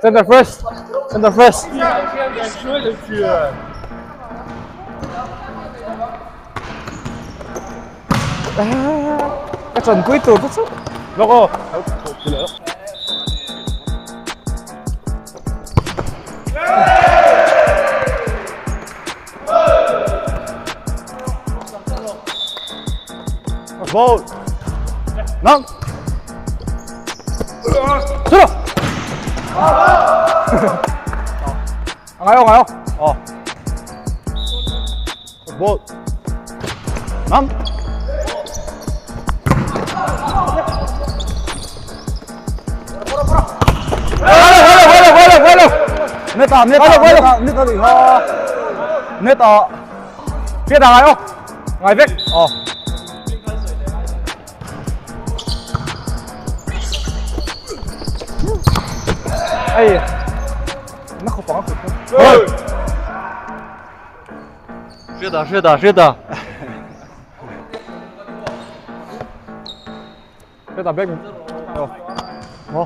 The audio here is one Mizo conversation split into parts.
Center fresh. Center fresh. Ka chanpui tur te chu lawk aw. Ball. Nang. Chula. Ngai aw ngai aw. Ờ. Ball. Nang. Neta, neta, neta, neta đi ha. Neta. Phía đằng này không? Ngoài vết. Ờ. Ê. Nó không phóng Thôi. 是的，是的，是的。 Phía đằng bếp. Rồi. Ờ.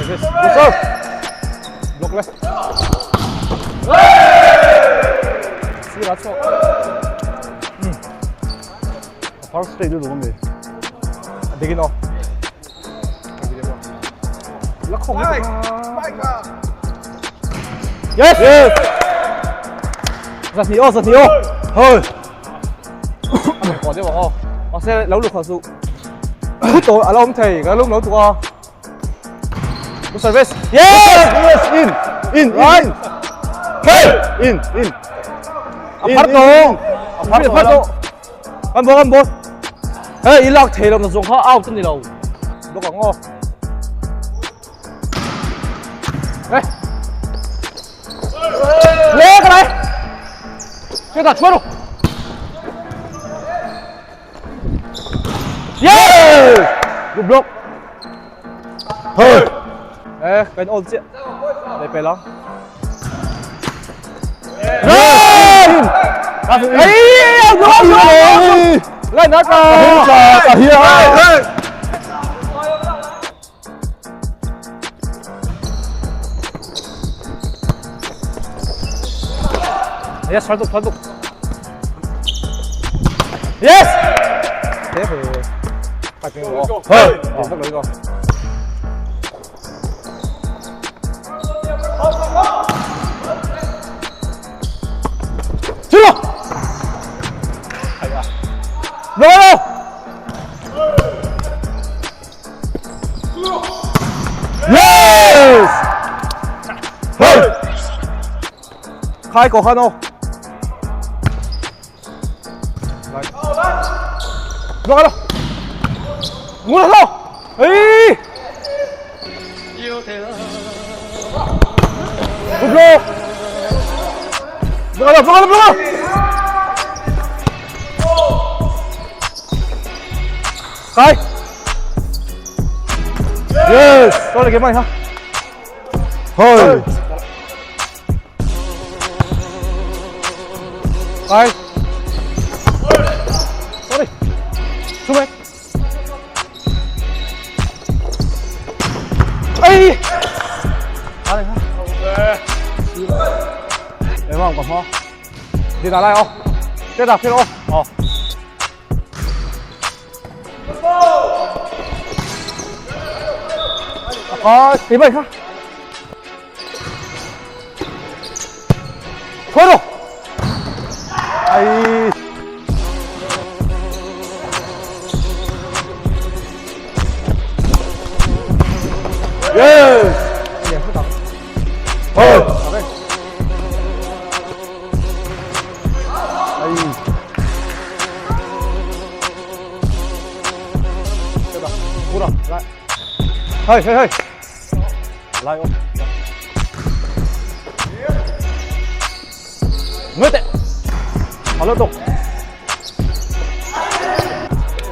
Good serve. Block left. See that's all. Park state được không nhỉ? Dig in off. Yes! Yes. Giật nhỉ ô, giật nhỉ ô. Thôi. Có chứ bảo ô. Nó sẽ nấu được khẩu dụ. Tối à ông thầy cái lúc nấu tụ o. Good service. Yes. Yes. In. In. Right. In. Hey. In. In. À phát tổ. Phát Phát tổ. Ăn bố ăn bố. Ê, ý lạc thầy làm dùng khó out chân đi đâu. Lúc còn ngon. Đây. Lê cái này. Cái ta chuột rồi. Yes. Good block. Thôi. Ê, cái ôn chuyện. Để về lắm. In. Ấy, đúng rồi. Lên nó Cả rồi. cả here. Yes, 잘 독, 잘 독. Yes. Thế phải phải cái ngõ. Thôi. Để mất lưới rồi. Chưa. Rồi đâu. Yes. Thôi. Khai cổ khăn không? Rồi đâu. Ngu đâu. Ấy. Good block. Rồi đâu, rồi đâu, rồi đâu. Khai. Yes. Tôi là cái mày hả? Thôi. Khai. Sorry. Xuống đây. Ê. Em không còn ho. Đi đá lại không? Tiếp đạp tiếp không? Ờ. Có tí mày hả? Thôi rồi. Ai. Yes. Thôi. Ai. Cút rồi, lại. Hơi, hơi, hơi. Lại không? Ngất đấy. Ở lớp tục.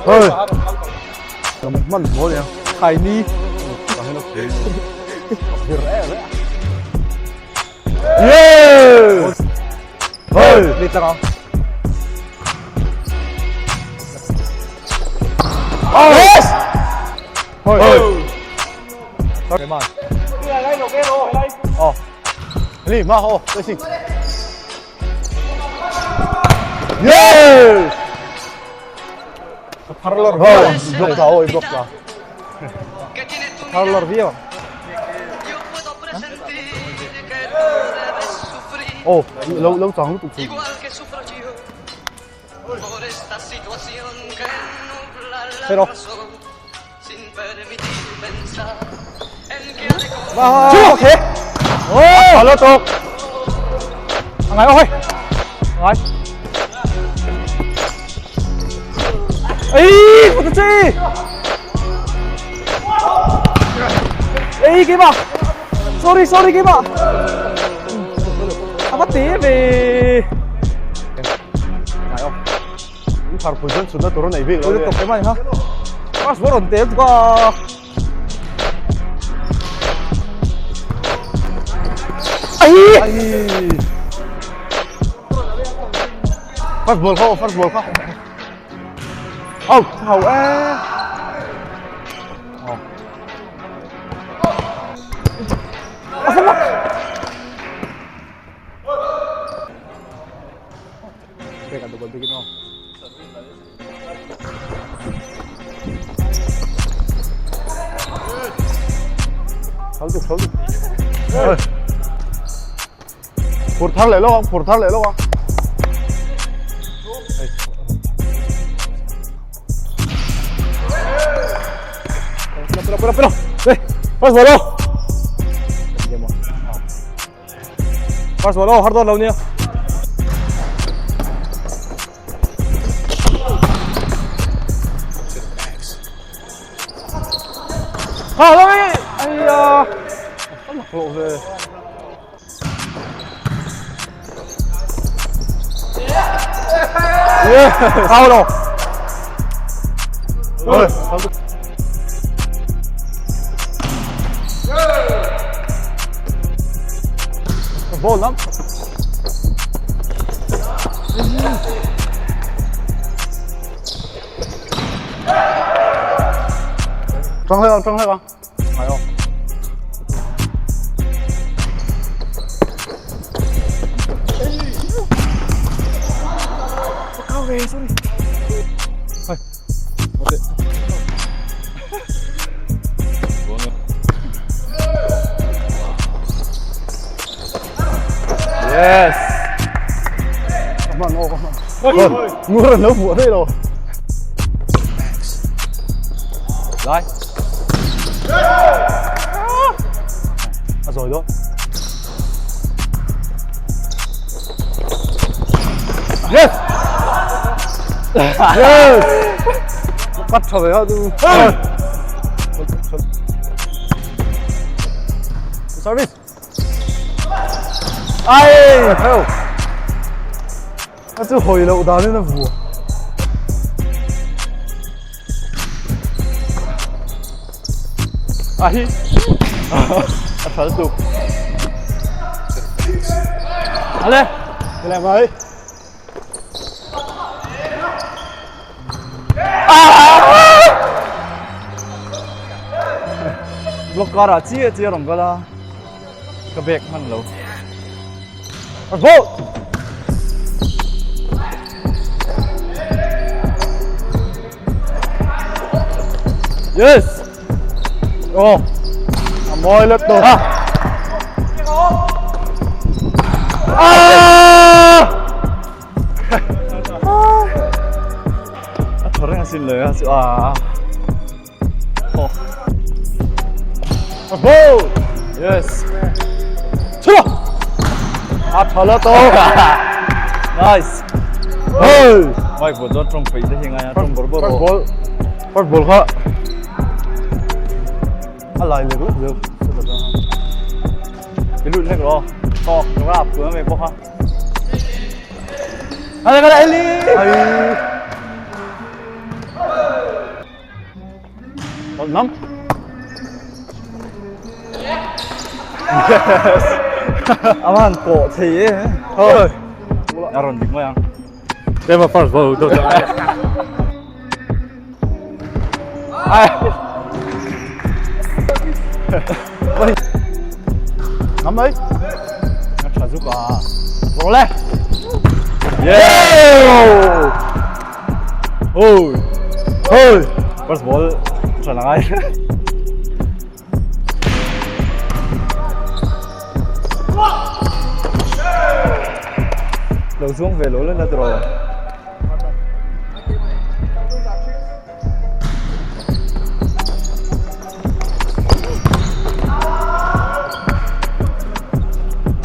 Thôi. Là một măn bố đi. Hải ni. Yes. Thôi. Đi ra không? Yes. Hoi. Man. Oh. Li ma ho, tôi xin. Yes! Parlor Oh, block la, oi, block la. Parlor viu. Oh, lâu lâu chóng lúc tụt. Pero. Chưa thế. Oh, alo tục. Ngay ơi. Ngay. Ấy, một cái gì? Ấy cái bà. Sorry sorry cái bà. À bắt tí vì. Ngay không? Phar position suna turun ai big Tôi tiếp tục cái này ha. Quá số rộn tiếp quá. Ấy. First ball kho, first ball kho. Oh, Hậu a. À không mắc. Cái cả đồ bật cái nó. Thấu tục, thấu tục. Phụt thắng lại luôn, phụt thắng lại luôn. Pero pero pero. Đây, first ball đâu. First ball đâu, hard lâu nha. À, rồi. Ai da. Lộ về. Ao đâu. Ôi, thấu tục. Ball lắm. Trăng lên không? Trăng lên không? Phải không? Cao về, sorry. Thôi. Một tí. Yes. Come on, come on. Mưa là nấu vụa đây rồi. Rồi. À rồi đó. Yes. Yes. Bắt trở về tu. Service. Ai. Theo. Nó cứ hồi lậu đá lên nó vùa. Ai. À thật tục. Ale. Cái làm ấy. Blocker à chia chia rong cái la. Cái bẹc man lâu. Go. Yes. Oh. Moi lết đồ. À. À. À thật ra xin lỗi à. Oh. Go. Yes. Chưa. À thật là to. Nice. Hey. Mike vừa cho trong phí thế thì ngay trong bor bor. First ball. First ball kha. À lại được lúc được. Cái lụt lên rồi. To, nó là vừa mày bóc ha. À đây cái này đi. Ai. Còn lắm. Yes. Aman cổ thì Thôi. Nhà rồi đừng mà. Đây mà first ball đâu. Ai. Ngam mai. A tha zuk a. Rawh le. Yeah! Oi! Oi! First ball tha la ngai. Lo zuang ve lo la tiraw.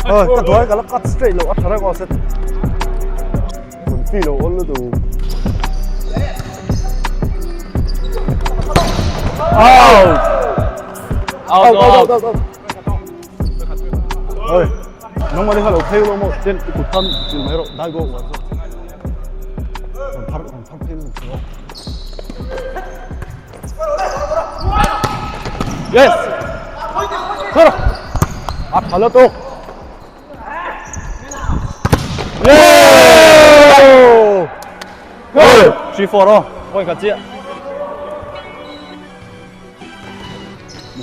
Ôi, cái đuôi cái nó cắt straight lo, a tha reng aw set. Kun fi lo ol lutuk. Out! Out, Out, out, out, out. Ôi, nang mah hi kha lo phei lo maw? Chen i kut khan chil mai rawh, dai go uar zawk. Rawn phar, rawn phar phei lutuk aw. Yes! Thar! A tha lutuk. Yeah! Goal! 3-4 aw, point khat chiah.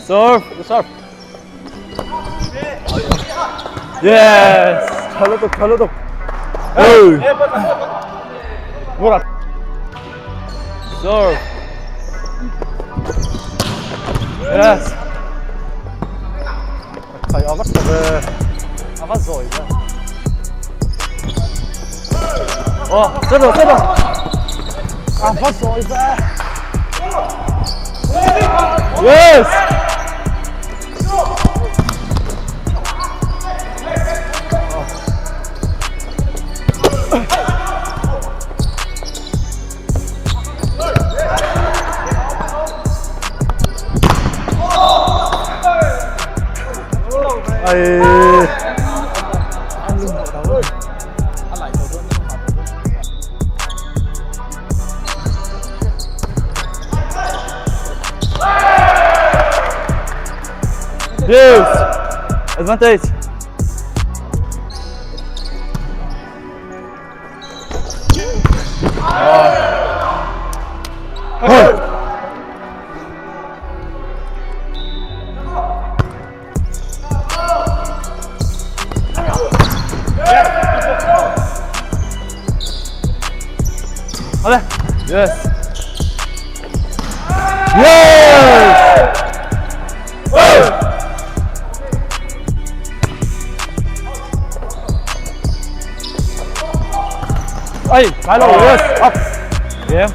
Serve, serve. Yes! Tha lutuk, tha lutuk. Hey! Ngawr. Serve. Yes! Thai a va tha ve. A va zawi ve. Oh, settle, settle. A va zawi ve. Yes! Ai. Yes! Advantage! Hey! Ale! Yes! Yes! Ê, Cái lô, yes, up. Game.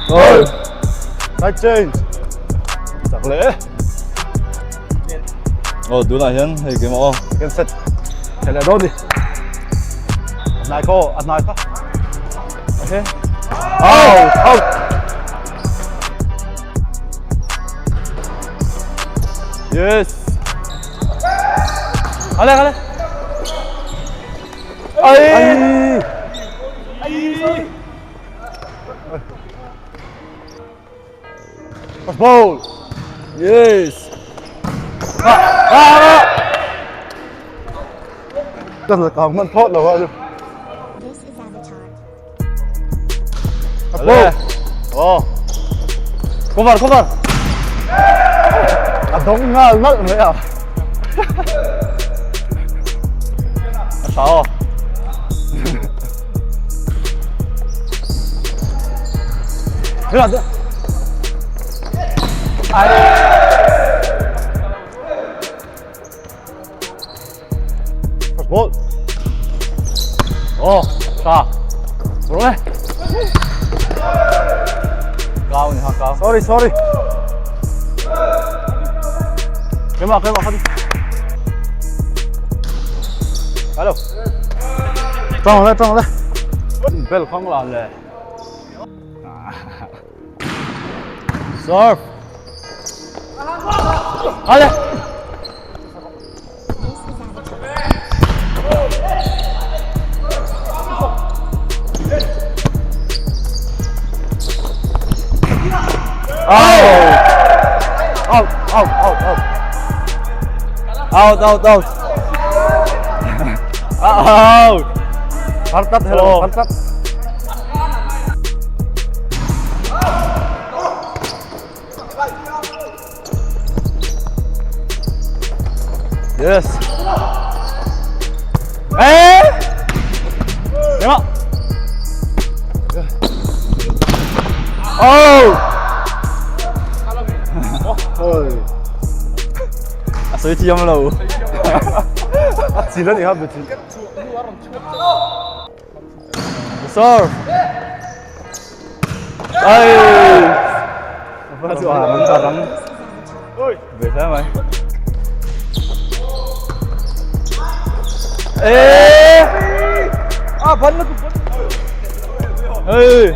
Rồi. Side change. Chặt lẽ. Ồ, đứa này hiền, thì game ô. Game set. Chạy lại đốt đi. Này cô, ăn này có. Ok. Out, out. Yes. Ale, ale. Ai. First ball. Yes. Rất là còn mình thoát rồi. This is Avatar. First ball. Ồ. Cover, cover. À đóng ngal nal nữa à. Sao? Thế là Ai. First ball. Ồ, sao? Rồi. Cao nhỉ, cao. Sorry, sorry. Cái mà, cái mà không. Alo. Trong đây, trong đây. Bell không làm lệ. Serve. Ale. This is Avatar. Out. Out, out, out, out. Out, out, out. Out. Phát tắt hello, Ồ. phát tắt. Yes. Ê! Đúng không? Oh! A sawi thiam lo. A chil a ni kha bechil. Serve. Ai. Chu a rang ta rang. Về thế mày. Ê! À bắn nó Ê!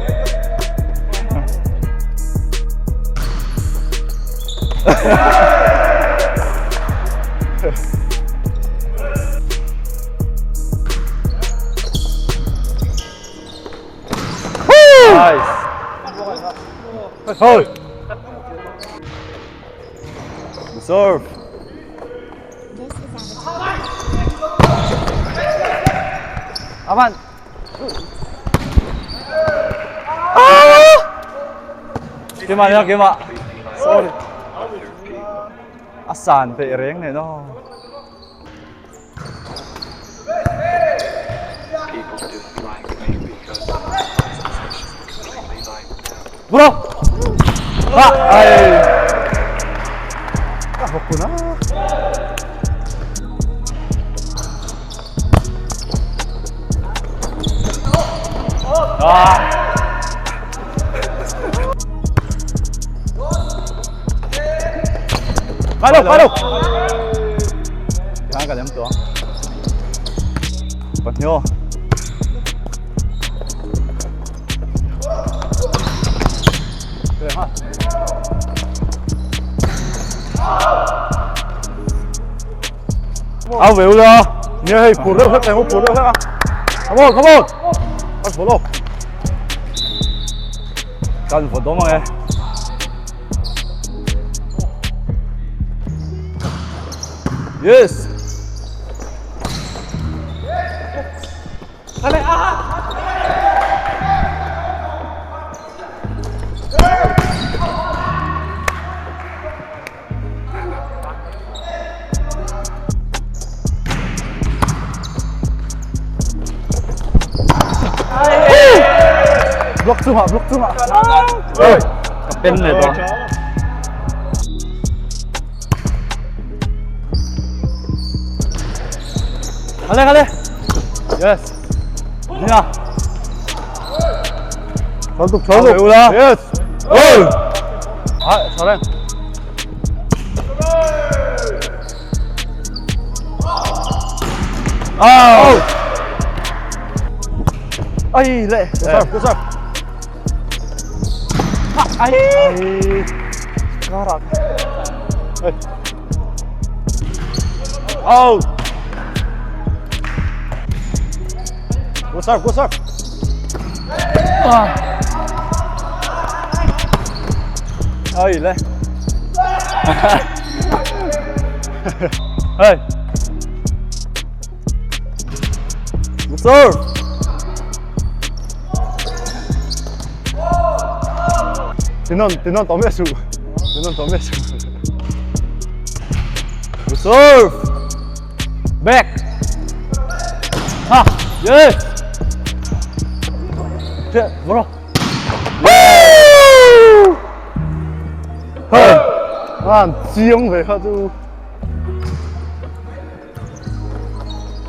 Nice. Thôi. Serve. This is Avatar. Aman. Cái mà nha, cái mà. Sorry. A sàn vệ reng này nó. Bro. À, ai. À, 없구나. À. Vai đâu, vai đâu. Hai cả em tưởng. Bật nhô. Áo véo ra. Nhớ hay phù rớt hết này, phù rớt hết. Come on, come on. Bắt phù lo. Cần phù đó mà nghe. Yes. Block chung à, block chung à. Ơi, cặp bên này to. Khale khale. Yes. Nha. 저도 저도. 배우라. Yes. 어. 아, 잘해. Out. Ai lệ. Good serve, good serve. Ai. Karak. Out. Good serve, good serve. Ai lệ. Hey. Good serve. Tinon, tinon tóm su. Tinon tóm su. Good serve. Back. Ha. Yes. Thế, bro. Woo! Hey. À, chiông về kha chu.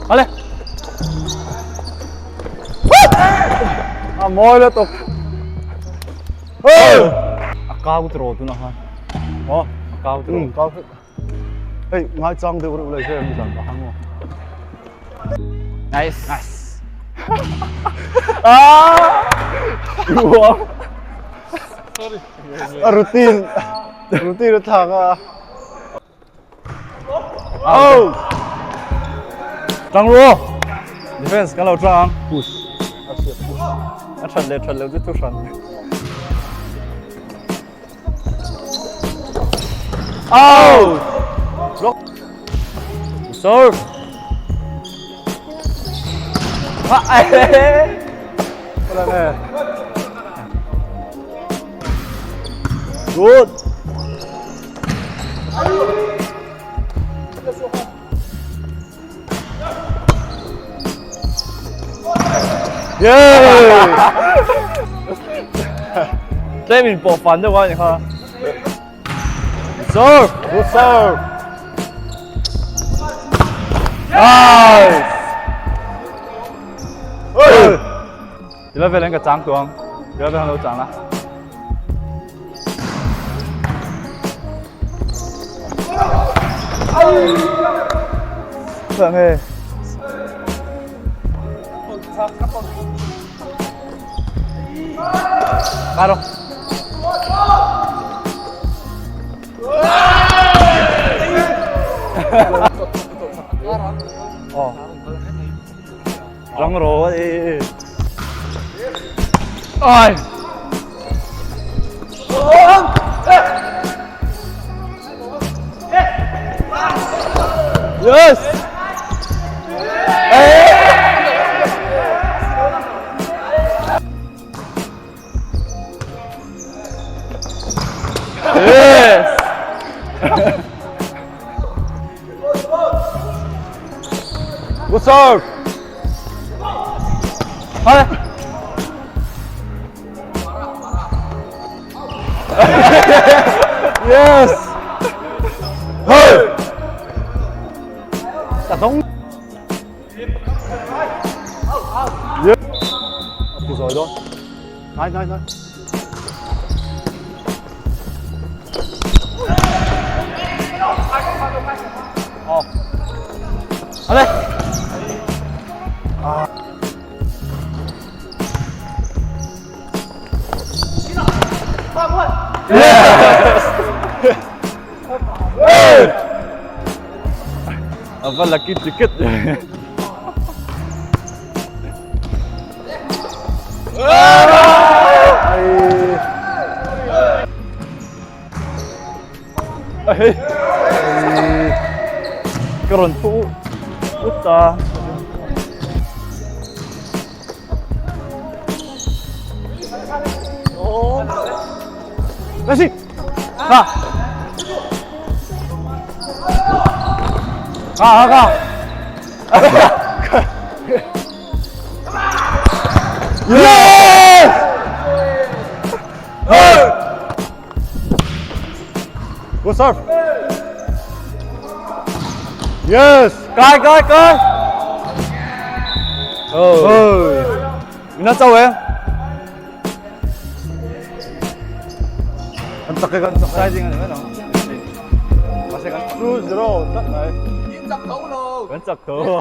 Allez. À, moi là tục. Hey. À cao cái rồi tôi nào ha. Ờ. À cao cái Ừ, rồi. cao. Hey, ngay trong thì cũng lại xem rằng có hang. Nice. Nice. À. Đùa. À, routine. Routine nó thằng à. Oh. Trang luôn. Defense cái đầu trang. Push. À chuẩn lệ chuẩn lệ rất chuẩn. Out. Block. Serve. À, ê. Đây. Good. Yeah! Tlem in pawh fan deuh a ni kha. Serve! Good serve! Nice! Tila vel ka chang tuang. Tila vel lo chang la. Sợ nghề. Ba đâu? Ờ. Rong rồ đi. Ôi. Yes. Yes. Good serve! Thôi. Yes! Hey! Chặt giống. Yeah. Rồi đó. Nice, nice, nice. Ờ. Ở đây. Yes. Apa lagi tiket? Ê. Cái rồn phụ út ta. Messi! Ga. Ga ga. Yes! Hey! Good serve. Yes! Coi coi coi. Ừ. Ừ. Nó sâu em. Anh tắc cái con Sizing anh nữa nào. Có sẽ 2-0 tắt này. Vẫn chặt thủ.